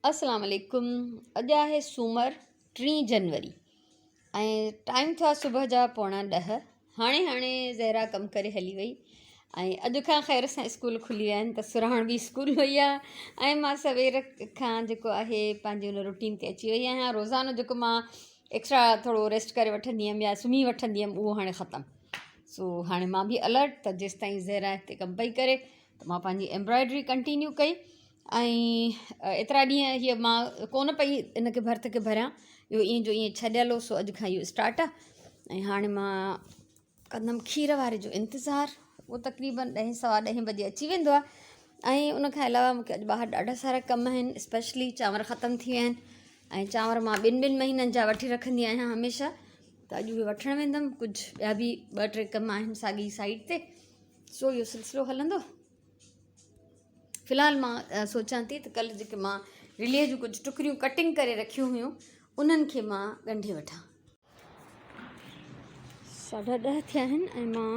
اسلام عليڪم اڄ آهي سومر ٽين جنوري ۽ ٽائيم ٿيو آهي صبح جا پوڻا ڏهه هاڻي هاڻي زهرا ڪم ڪري هلي وئي ۽ اڄ کان خير سان اسڪول کلي ويا آهن ته سرهاڻ به اسڪول وئي آهي ۽ مان سوير کان جيڪو آهي پنهنجي ان روٽين تي اچي وئي آهيان روزانو جيڪو مان ايڪسٽرا ٿورو ريسٽ ڪري وٺندي هيم يا سمهي وٺندي هيم اهو هاڻي ختم سو هاڻي مان به الرٽ ته جيستائين زهرا هتي ڪم پئي ڪري ته مان پنهنجي ايمبرائڊري ڪنٽينيو ڪئي ۽ ايترا ڏينهن هيء مان ڪونه پئي ان کي ڀرت کي ڀريان اهو ائين جو ائين ڇڏيل هو سو اڄ کان اهو اسٽارٽ آهي ۽ هاڻي مان ڪندم کير واري جو انتظار اهو تقريبن ڏهين سوا ڏهين بجي اچي ويندو آهي ۽ ان کان علاوه مونکي اڄ ٻاهر ڏاڍا سارا ڪم آهن اسپيشلي چانور ختم ٿي ويا آهن ۽ چانور مان ٻن ٻن مهينن جا وٺي رکندي آهيان هميشه ته اڄ اهي وٺڻ ويندم ڪجهه ٻيا به ٻه ٽي ڪم آهن ساڳي سائيڊ تي سو اهو سلسلو هلندو في الحال مان سوچان ٿي ته ڪلهه جيڪي مان رلي جون ڪجهه ٽڪريون ڪٽنگ ڪري رکيون هيون انهن کي مان ڳنڍي وٺان. ساڍا ڏهه ٿيا آهن ۽ مان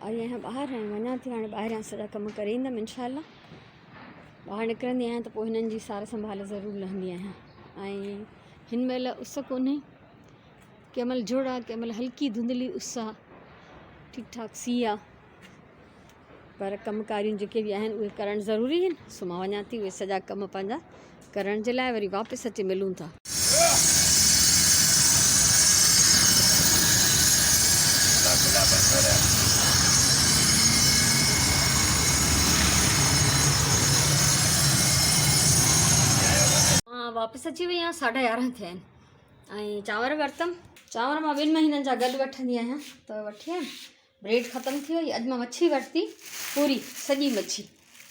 آئي آهيان ٻاهر ۽ وڃان ٿي هاڻي ٻاهريان سڄا ڪم ڪري ايندم انشاء الله ٻاهر نڪرندي آهيان ته پوء هنن جي سار سنڀال ضرور لهندي آهيان ۽ هن مهل اس ڪونهي ڪنهن مهل جهڙ آهي ڪنهن مهل هلڪي ڌنڌلي اس آهي ٺيڪ ٺاڪ سيء آهي پر ڪم ڪاريون جيڪي به آهن اهي ڪرڻ ضروري آهن سو مان وڃان ٿي اهي سڄا ڪم پنهنجا ڪرڻ جي لاء وري واپس اچي ملون ٿا. مان واپس اچي وئي آهيان ساڍا يارهن ٿيا آهن ۽ چانور ورتم چانور مان ٻن مهينن جا گڏ وٺندي آهيان ته وٺي آيم بريڊ ختم ٿي وئي اڄ مان مڇي ورتي پوري سڄي مڇي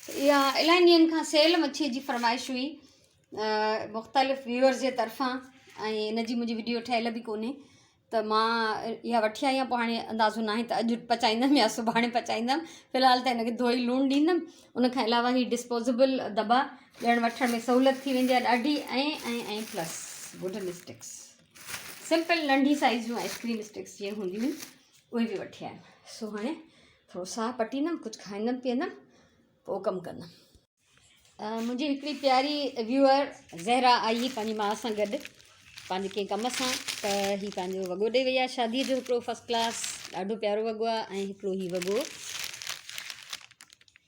ته اها الاهي ڏينهن کان سيل مڇي جي فرمائش هئي مختلف ويورز جي طرفان ۽ ان جي منهنجي وڊيو ٺهيل به ڪونهي ته مان اها وٺي آئي آهيان پوء هاڻي اندازو ناهي ته اڄ پچائيندم يا سڀاڻي پچائيندم في الحال ته هن کي ڌوئي لوڻ ڏيندم ان کان علاوه هي ڊسپوزيبل دٻا ڏيڻ وٺڻ ۾ سهولت ٿي ويندي آهي ڏاڍي ۽ ۽ ۽ پلس ووڊن اسٽڪس سمپل ننڍي سائز جون آئس ڪريم اسٽڪس جيئن هونديون آهن اهي به وٺي آيم سو هاڻي ٿورو ساهه پٽيندم ڪجهه کائيندم پيئندم پوء ڪم ڪندم. منهنجي هڪڙي پياري ويوئر زهرا آئي هئي پنهنجي ماء سان گڏ پنهنجي ڪنهن ڪم سان ته هي پنهنجو وڳو ڏئي وئي آهي شاديء جو هڪڙو فرسٽ ڪلاس ڏاڍو پيارو وڳو آهي ۽ هڪڙو هي وڳو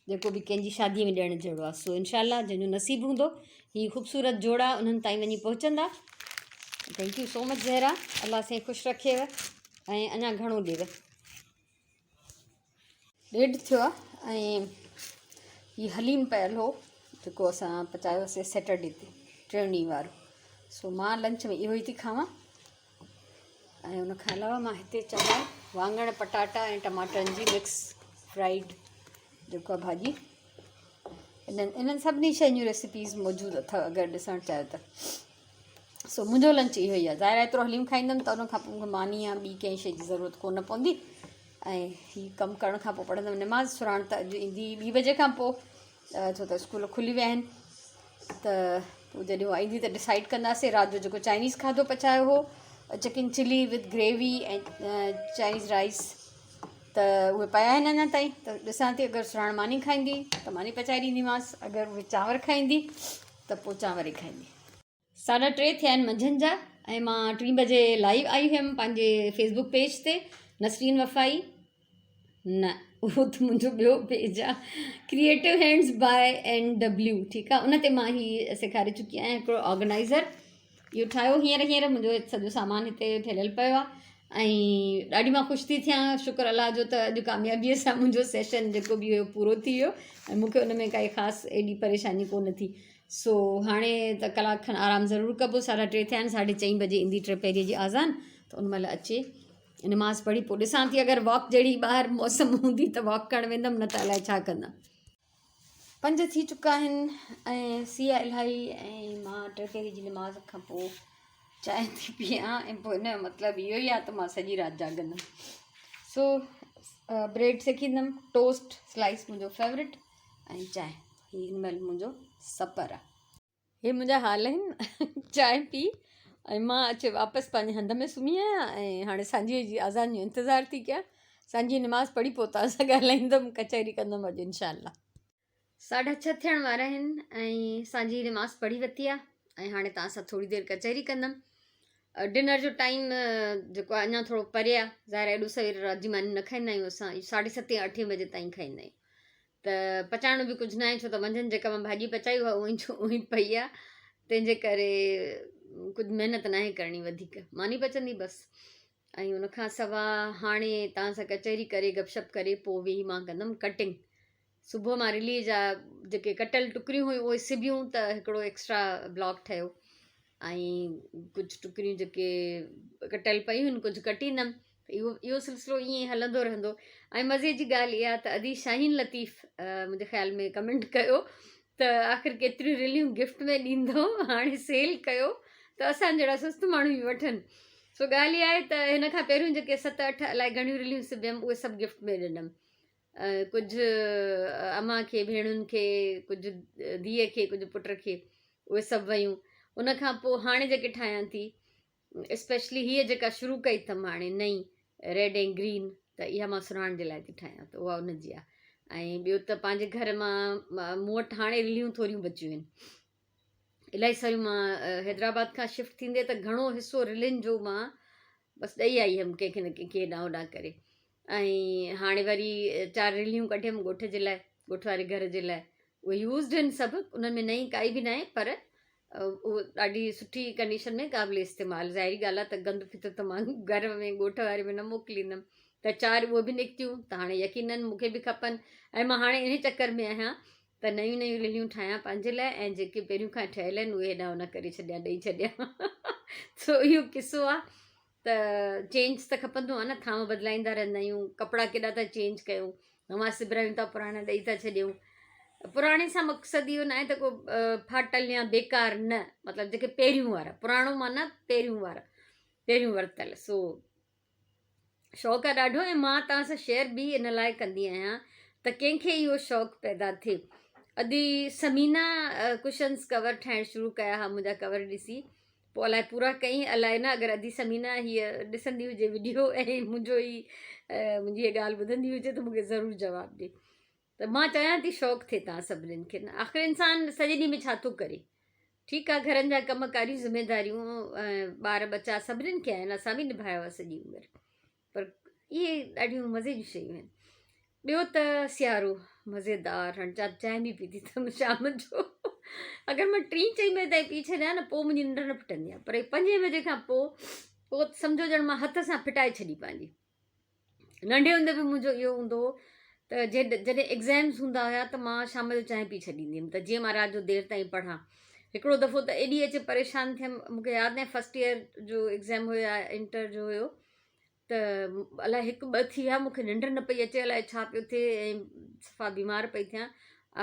جيڪو به ڪنهن جي شاديء ۾ ڏيڻ جهڙو آهي سو انشاء الله جنهن جو نصيب هوندو هي خوبصورت جوڙا انهن تائين وڃي پهچندا thank you so much Zahra الله سائين خوش رکيو ۽ اڃا گهڻو ڏيو ڏيڍ ٿيو آهي ۽ هي حليم پيل هو جيڪو اسان پچايوسي سيٽرڊي تي ٽيون ڏينهن وارو سو مان لنچ ۾ اهو ئي ٿي کاوان ۽ ان کان علاوه مان هتي چاڙهيا واڱڻ پٽاٽا ۽ ٽماٽن جي مڪس فرائيڊ جيڪو آهي ڀاڄي انهن انهن سڀني شين جون ريسيپيز موجود اٿو اگر ڏسڻ چاهيو ته سو منهنجو لنچ اهو ئي آهي ظاهر آهي ايترو حليم کائيندم ته ان کان پوء مونکي ماني يا ٻي ڪنهن شي جي ضرورت ڪونه پوندي ۽ هي ڪم ڪرڻ کان پوء پڙهندم نماز سراڻ ته اڄ ايندي ٻي بجي کان پوء ڇو ته اسڪول کلي ويا آهن ته پوء جڏهن اها ايندي ته ڊسائيڊ ڪنداسين رات جو جيڪو چائنيز کاڌو پچايو هو chicken chilli with gravy ۽ Chinese rice ته اهي پيا آهن اڃا تائين ته ڏسان ٿي اگر سراڻ ماني کائيندي ته ماني پچائي ڏينديمانس اگر اهي چانور کائيندي ته پوء چانور ئي کائيندي. ساڍا ٽي ٿيا آهن منجهند جا ۽ مان ٽين بجي لائيو آئي هيم پنهنجي فيس بڪ پيج تي نسرين وفائي نه اهو ته منهنجو ٻيو پيج آهي creative hands by N W ٺيڪ آهي ان تي مان هي سيکاري چڪي آهيان هڪڙو آرگنائزر اهو ٺاهيو هينئر هينئر منهنجو سڄو سامان هتي ڦهليل پيو آهي ۽ ڏاڍي مان خوش ٿي ٿيان شڪر الله جو ته اڄ ڪاميابيء سان منهنجو سيشن جيڪو به هيو پورو ٿي ويو ۽ مونکي ان ۾ ڪائي خاص ايڏي پريشاني ڪونه ٿي سو هاڻي ته ڪلاڪ کن آرام ضرور ڪبو ساڍا ٽي ٿيا آهن ساڍي چئين بجي ايندي ٽي پهريء جي آذان ته ان مهل اچي نماز پڙهي پوء ڏسان ٿي اگر واڪ جهڙي ٻاهر موسم هوندي ته واڪ ڪرڻ ويندم نه ته الائي ڇا ڪندم. پنج ٿي چڪا آهن ۽ سيء الاهي ۽ مان ٽي پهري جي نماز کان پوء چانهه ٿي پيئان ۽ پوء ان جو مطلب اهو ئي آهي ته مان سڄي رات جاڳندم سو بريڊ سيڪيندم ٽوسٽ سلائس منهنجو فيورٽ ۽ چانهه هي هن مهل منهنجو سپر آهي. هي منهنجا حال آهن چانهه پي ۽ مان اچي واپس پنهنجي هنڌ ۾ سمهي آهيان ۽ هاڻي سانجهيء جي اذان جو انتظار ٿي ڪيان سانجهيء نماز پڙهي پوء توهان سان ڳالهائيندم ڪچهري ڪندم اڄ انشاء الله. ساڍا ڇهه ٿيڻ وارا آهن ۽ سانجهي جي نماز پڙهي ورتي آهي ۽ هاڻي توهان سان ٿوري دير ڪچهري ڪندم. ڊنر جو ٽائيم جيڪو آهي اڃا ٿورو پري آهي، ظاهر آهي ايڏو سوير رات جي ماني نه کائيندا آهيون اسان، ساڍي ستين اٺين بجي تائين کائيندا آهيون ته پچائڻو به ڪجهه نه آهي ڇو ته منجهند جيڪا مان ڀاڄي پچائي اها اونئي جو اونئي پئي آهي، تنهن جي ڪري ڪجهه محنت ناهي ڪرڻي وڌيڪ، ماني پچندي بس. ۽ ان کان سوا هاڻي توهان سان ڪچهري ڪري گپ شپ ڪري پوء ويهي مان ڪندم ڪٽنگ. صبح مان رلي جا جيڪي ڪٽيل ٽڪريون هيون اهي سبيون ته هڪڙو ايڪسٽرا بلاڪ ٺهيو ۽ ڪجهه ٽڪريون جيڪي ڪٽيل پيون آهن ڪجهه ڪٽيندم. اهو اهو سلسلو ائين ئي هلندو رهندو. ۽ مزي جي ڳالهه اها ته ادي شاهين لطيف منهنجي خيال ۾ ڪمينٽ ڪيو ته آخر ڪيتريون رليون گفٽ ۾ ڏيندو، هاڻي سيل ڪيو ته اسان جهڙا سست ماڻهو به وٺن. سو ڳالهه اها آهي ته هن کان پهريون جيڪي ست اٺ الائي گهڻيون رليون سبيم اهي سڀ گفٽ ۾ ڏنم. ڪجهه امان کي، ڀيڻن کي، ڪجهه ڌيء کي، ڪجهه پٽ کي اهي سڀ ويون. ان کان پوء هاڻي جيڪي ٺاهيان ٿي اسپيشلي هيء جيڪا شروع ڪئي اٿم هاڻي نئين ريڊ ۽ گرين ته اها مان سرهاڻ جي لاء ٿي ٺاهيان ته اها ان جي آهي. ۽ ٻيو ته پنهنجي گهر مان مون وٽ هاڻي رليون ٿوريون بچيون آهن. الاهي ساريون مان حيدرآباد کان شفٽ ٿيندي ته گهڻو حصو رلين جو مان بس ڏئي آئي هيم ڪنهن کي نه ڪنهن کي هيڏانهن هوڏانهن ڪري ۽ هاڻي وري چار رليون ڪڍيم ڳوٺ جي لاء ڳوٺ واري گهر جي لاء اهي يوزڊ آهن سڀ انهن ۾ نئين ڪائي به ناهي پر اهو ڏاڍي سٺي ڪنڊيشن ۾ قابل استعمال ظاهري ڳالهه آهي ته گند ڦتو ته مان گهر ۾ ڳوٺ واري ۾ نه موڪليندم ته چار اهي به نڪتيون ته هاڻي يقينن مون کي به کپن ۽ مان هاڻي انهي چڪر ۾ آهيان ته نيون نيون رليون ٺاهيان پنهنجي لاء ۽ جيڪي پهريون کان ٺهيل آهن اهي هيڏانهن هوڏانهن ڪري ڇڏيان ڏئي ڇڏيان سو اهو قصو آهي ته چينج ته کپندو آهي نه ٿانو بدلائيندا رهندا آهيون ڪپڙا ڪيڏا ٿا چينج ڪيون نوان سبرايون ٿا پراڻا ڏئي ٿا ڇڏيون پراڻي سان مقصد اهو نه آهي ته ڪو ڦاٽل يا بيڪار نه مطلب جيڪي پهريون وارا پراڻو معنيٰ پهريون وارا پهريون ورتل سو شوق آهي ڏاڍو ۽ مان توهان سان شيئر به ان لاء ڪندي آهيان ته ڪنهن کي اهو شوق پيدا ٿئي. ادي ثمينه ڪشنز ڪور ٺاهڻ شروع ڪيا ها منهنجا ڪور ڏسي پوء الائي پورا ڪئين الائي نه اگر ادي ثمينه هيء ڏسندي هجي وڊيو ۽ منهنجو هي منهنجي هيء ڳالهه ٻڌندي هجي ته مون کي ضرور جواب ڏي ته مان چاهيان ٿي شوق ٿئي توهان سڀنين کي نه آخر انسان سڄي ڏينهن ۾ ڇا ٿو ڪري ٺيڪ آ گهرن جا ڪم ڪاريون ذميداريون ٻار ٻچا سڀنين کي آهن اسان به نڀايو آ سڄي عمر پر اهي ڏاڍيون مزي جون شيون آهن ٻيو ته سيارو مزيدار هاڻي چا چانهه به پيتي اٿم شام جو اگر مان ٽين چئين بجي تائين پي ڇڏيان نه پوء منهنجي ننڊ نه ڦٽندي آهي پر پنجين بجي کان پوء پوء سمجهو ڄڻ مان هٿ سان ڦٽائي ڇڏي پنهنجي ننڍي هوندي به منهنجو اهو هوندو هو ته جڏهن ايگزامس هوندا هيا ته مان شام جو چانهه پي ڇڏيندي هيم ته جيئن مان رات جو دير تائين پڙهان هڪڙو دفعو ته ايڏي اچي پريشان ٿيم مونکي ياد ناهي فرسٽ ايئر جو ايگزام هيو يا انٽر جو هيو ته الائي هڪ ٻه ٿي ويا مونکي ننڊ نه پئي اچي الائي ڇا پيو ٿئي ۽ صفا بيمار پئي ٿيان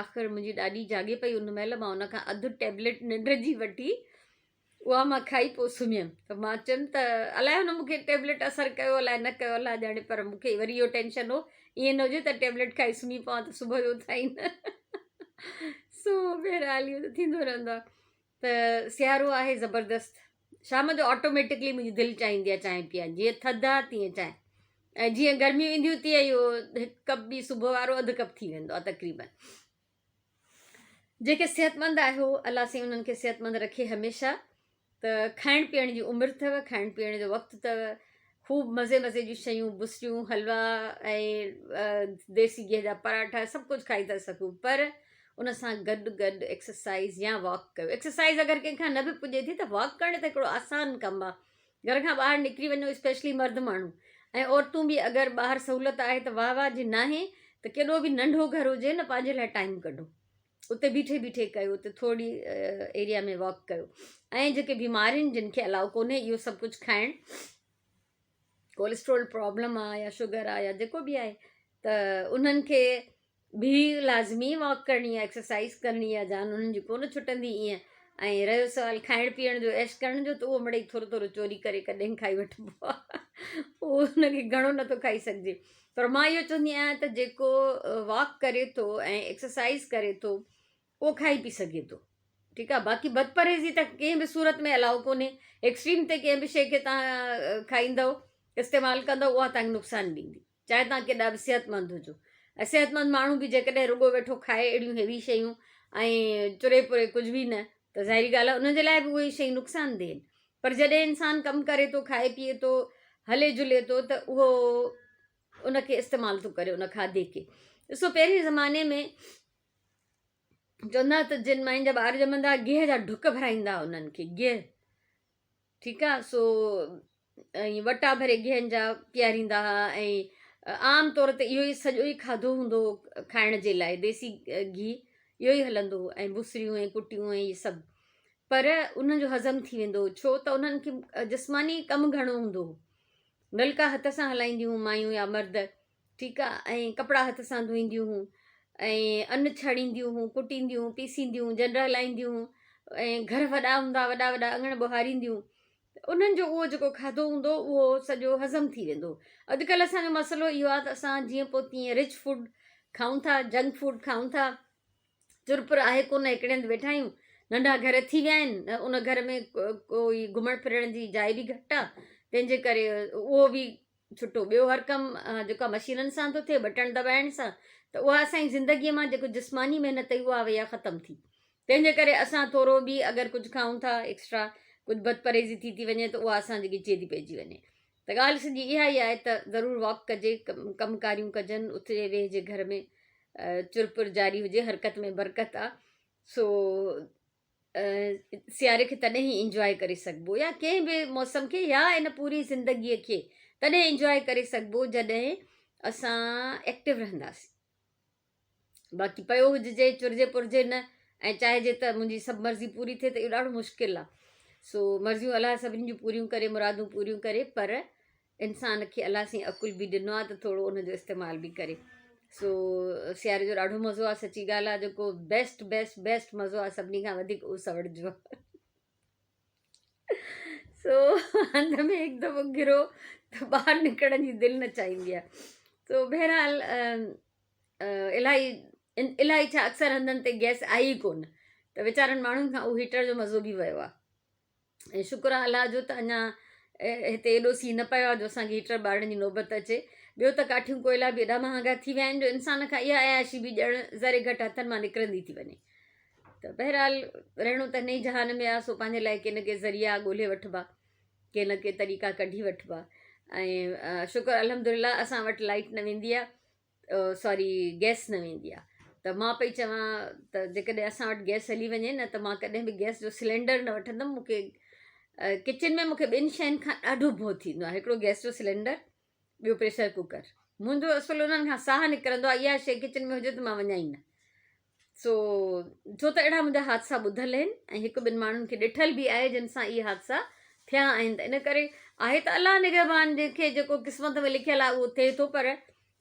آخر منهنجي ڏاڏي جاڳي پئي ان مهل مان ان کان اڌ ٽيبليٽ ننڊ جي وٺي اها مان کائي پوء سمهيم ته مان چيم ته الائي هن مون کي ٽيبليٽ اثر ڪيو الائي نه ڪيو الله ڄاڻي پر مون کي وري اهو ٽينشن هو ائين نه هجي ته ٽيبليٽ کائي سمهي پوان ته صبح جو اٿائي نه سو بهرحال اهو ته ٿيندو رهندو آهي ته سيارو آهي زبردست شام جو آٽوميٽڪلي منهنجي دل چاهيندي آهي چانهه پيئان جيئن ٿڌ آهي تيئن چانهه ۽ جيئن گرميون اينديون تيئن اهو هڪ ڪپ به صبح وارو اڌ ڪپ ٿي ويندو آهي تقريبن جيڪي صحتمند آهيو الله سائين انهن کي صحتمند رکي هميشه ته کائڻ پيئڻ جي عمر اٿو کائڻ پيئڻ جو وقت اٿو خوب مزي مزي جون شيون بسريون حلوا ۽ ديسي گيهه جا پراٺا سڀ ڪجهه کائي ٿا سگهو پر ان سان گڏ گڏ ايڪسرسائز يا واڪ ڪيو ايڪسرسائز اگر ڪنهن کان نه به پڄي ٿي ته واڪ ڪرڻ ته هڪڙو آسان ڪم آهي گهر کان ٻاهر نڪري وڃو اسپيشلي مرد ماڻهو ۽ عورتون به اگر ٻاهر سهولت آهي ته واهه واهه جي ناهي ته ڪيڏو به ننڍو گهر هجي نه پنهنجي لاء ٽائيم ڪڍو اتي بيٺي بيٺي ڪيو اتي ٿوري ايريا ۾ واڪ ڪيو ۽ جيڪي بيمار آهن جن کي الاؤ ڪونهي اهو سڀ ڪجهه کائڻ ڪوليسٽرول پرابلم آهي يا شگر آهي يا جيڪو به آهي ته انهن کي به لازمي واڪ ڪرڻي آهي ايڪسرسائز ڪرڻي آهي جان انهن جي ڪونه ڇٽندي ائين ۽ رهيو سوال کائڻ پيئڻ جو عيش ڪرڻ جو ته اهو مڙئي ٿورو ٿورو چوري ڪري ڪڏهن کائي وٺبو آهي اهو ان کي گهڻو نٿو کائي سگهجي پر مان اهو چوندي آهيان ته جيڪو واڪ ڪري ٿو ۽ ايڪسرسائز ڪري ٿو اهو کائي پي سگهي ٿو ٺيڪ آهي باقي بد پرهيزي ته ڪنهن به صورت ۾ الاؤ ڪونهي ايڪسٽريم تي ڪنهن به شيء کي تان کائيندو استعمال ڪندو اها تانکي نقصان ڏيندي چاهي تان ڪيڏا به صحت مند هجو ۽ صحتمند ماڻهو به جيڪڏهن رڳو ويٺو کائي اهڙيون هيوي شيون ۽ چري پري ڪجهه به نه ته ظاهري ڳالهه آهي ان جي لاء به اهي شيون نقصان ده آهن. پر جڏهن انسان ڪم ڪري ٿو، کائي پيئي ٿو، هلي جلي ٿو ته اهو ان کي استعمال ٿو ڪري ان کاڌي کي. ڏسو پهرين زماني ۾ چوندا ته جن ماين جا ٻار ڄمندا گيهه جا ڍڪ ڀرائيندا انهن کي گيهه ٺيڪ آ سو ۽ وٽا ڀري گيهن جا پياريندا ها ۽ عام طور تي اهو ئي سڄو ئي کاڌو هوندو هو کائڻ جي لاء ديسي گيهه اهو ئي هلندو هو ۽ بصريون ۽ ڪٽيون ۽ اهي سڀ پر انهن جو هضم ٿي ويندو هو ڇو ته انهن کي جسماني ڪم گهڻو هوندو هو نلڪا هٿ سان هلائينديون هيون مايون يا مرد ٺيڪ آ ۽ ڪپڙا هٿ سان ڌوئينديون هون ۽ ان ڇڻينديون هون ڪٽينديون هون پيسينديون هون جنڊ هلائينديون هون ۽ گهر وڏا هوندا وڏا وڏا اڱڻ ٻهارينديون انهن جو اهو جيڪو کاڌو هوندو اهو سڄو هضم ٿي ويندو اڄڪلهه اسان جو مسئلو اهو آ ته اسان جيئن پوء تيئن رچ فوڊ کائون ٿا جنڪ فوڊ کائون ٿا چرپر آهي ڪونه هڪڙي هنڌ ويٺا آهيون ننڍا گهر ٿي ويا آهن ان گهر ۾ ڪوئي گهمڻ ڦرڻ جي جاء به گهٽ آ تنهن جي ڪري اهو به ڇٽو ٻيو هر ڪم جيڪو مشينن سان ٿو ٿئي بٽڻ دٻائڻ سان ته اها اسان جي زندگيء مان جيڪو جسماني محنت هئي اها وئي آهي ختم ٿي تنهن جي ڪري اسان ٿورو به اگر ڪجهه کائون ٿا ايڪسٽرا ڪجهه بد پرهيزي ٿي ٿي وڃي ته اها اسان جي ڳچيء ٿي پئجي وڃي ته ڳالهه سڄي اها ئي آهي ته ضرور واڪ ڪجي ڪم ڪاريون ڪجن اٿجي ويهجي گهر ۾ چرپر جاري هجي حرڪت ۾ برڪت آ سو سياري کي تڏهن ئي انجواء ڪري سگهبو يا ڪنهن به موسم کي يا ان پوري زندگيء کي تڏهن انجواء ڪري سگهبو جڏهن اسان ايڪٽو رهنداسين باقي پيو هججي چرجي پرجي نه ۽ چاهجي ته منهنجي سڀ مرضي پوري ٿئي ته اهو ڏاڍو مشڪل آهي سو مرضيون الله سڀني جون پوريون ڪري مرادون پوريون ڪري پر انسان کي الله سائين عقل به ڏنو آهي ته ٿورو ان جو استعمال به ڪري سو سياري جو ڏاڍو مزو آهي سچي ڳالهه آهي جيڪو بيسٽ بيسٽ بيسٽ مزو آهي سڀني کان وڌيڪ اهو سوڙ جو آهي سو هنڌ ۾ هڪ دفعو گرو ته ٻاهر نڪرڻ جي دل نه چاهيندي آهي سو بهرحال الاهي الاهي ڇا اڪثر هنڌن تي گئس آئي ئي ڪونه ته ويچارن ماڻهن کان اهو هيٽر جو مزو به ويو آهي ۽ شڪر آهي الله جو ته اڃا هتي ايڏو سيء نه پيو آهي جو اسان کي هيٽر ٻارڻ جي نوبت اچي. ٻيو ته ڪاٺيون ڪوئلا به ايڏا مهانگا ٿي ويا آهن جو انسان کان اها عياشي به ڄڻ ذري گهٽ هٿن مان نڪرندي ٿي وڃي. ته بهرحال رهڻو ته هن ئي جهان ۾ آهي سو پنهنجي لاء ڪي نه ڪي ذريعا ڳولهي وٺبا، ڪي نه ڪي طريقا ڪڍي وٺبا ۽ شڪر الحمدلله اسان وٽ لائيٽ نه ويندي آهي. سوري گئس نه ويندي آ ته مان پئي چوان ته جيڪڏهن اسان وٽ گئس هلي وڃي نه ته مان ڪڏهن به گئس جو سلينڊر نه وٺندم مون کي ڪچن ۾ مون کي ٻن شين کان ڏاڍو ڀؤ ٿيندو آهي هڪڙو گئس جو سلينڊر ٻيو پريشر ڪوڪر منهنجو اصل انهن کان ساهه نڪرندو آهي اها شي ڪچن ۾ هجي ته مان وڃان ئي نه سو ڇو ته اهڙا منهنجا حادثا ٻڌل آهن ۽ هڪ ٻن ماڻهن کي ڏٺل به آهي جن سان اهي حادثا ٿيا آهن ته ان ڪري آهي ته الله نگهبان جنهن کي جيڪو قسمت ۾ لکيل آهي اهو ٿئي ٿو پر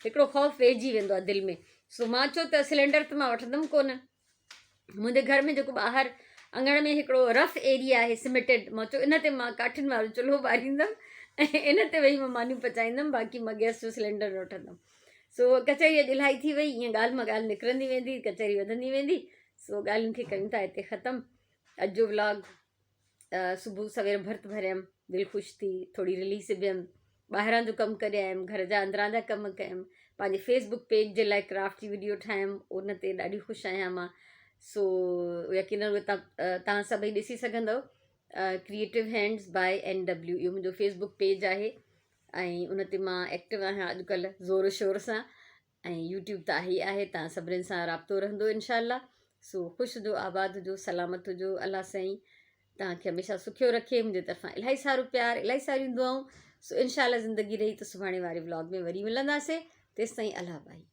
هڪڙو خوف ويهجي ويندو آهي دل ۾ سو مان چيو ته سلينڊر ته مان وٺندم ڪونه منهنجي گهر ۾ جيڪو ٻاهر اڱڻ ۾ هڪڙو رف ايريا آهي سميٽيڊ مان چيو ان تي مان ڪاٺين وارو چلهو ٻاريندم ۽ ان تي ويهي مان مانيون پچائيندم باقي مان گئس جو سلينڊر نه وٺندم سو ڪچهري اڄ الاهي ٿي وئي ائين ڳالهه مان ڳالهه نڪرندي ويندي ڪچهري وڌندي ويندي سو ڳالهين کي ڪيون ٿا هتي ختم اڄ جو ولاگ صبح سوير ڀرت ڀريم دل خوش ٿي ٿوري رليس ويم ٻاهران جو ڪم ڪري آيم گهر جا اندران جا ڪم ڪيم پنهنجي فيس بڪ پيج جي لاء ڪرافٽ جي وڊيو ٺاهيم ان تي ڏاڍي خوش آهيان مان سو يقينن اهي تان سڀئي ڏسي سگهندو creative hands by N W اهو منهنجو فيس بڪ پيج آهي ۽ ان تي مان ايڪٽو آهيان اڄڪلهه زور شور سان ۽ يوٽيوب ته آهي ئي آهي تان سڀنين سان رابطو رهندو انشاء الله سو خوش هجو آباد هجو سلامت هجو الله سائين توهان کي هميشه سکيو رکي منهنجي طرفان الاهي سارو پيار الاهي ساريون دعائون سو انشاء الله زندگي رهي ته سڀاڻي واري ولاگ ۾ وري ملنداسي تيستائين الله باهي.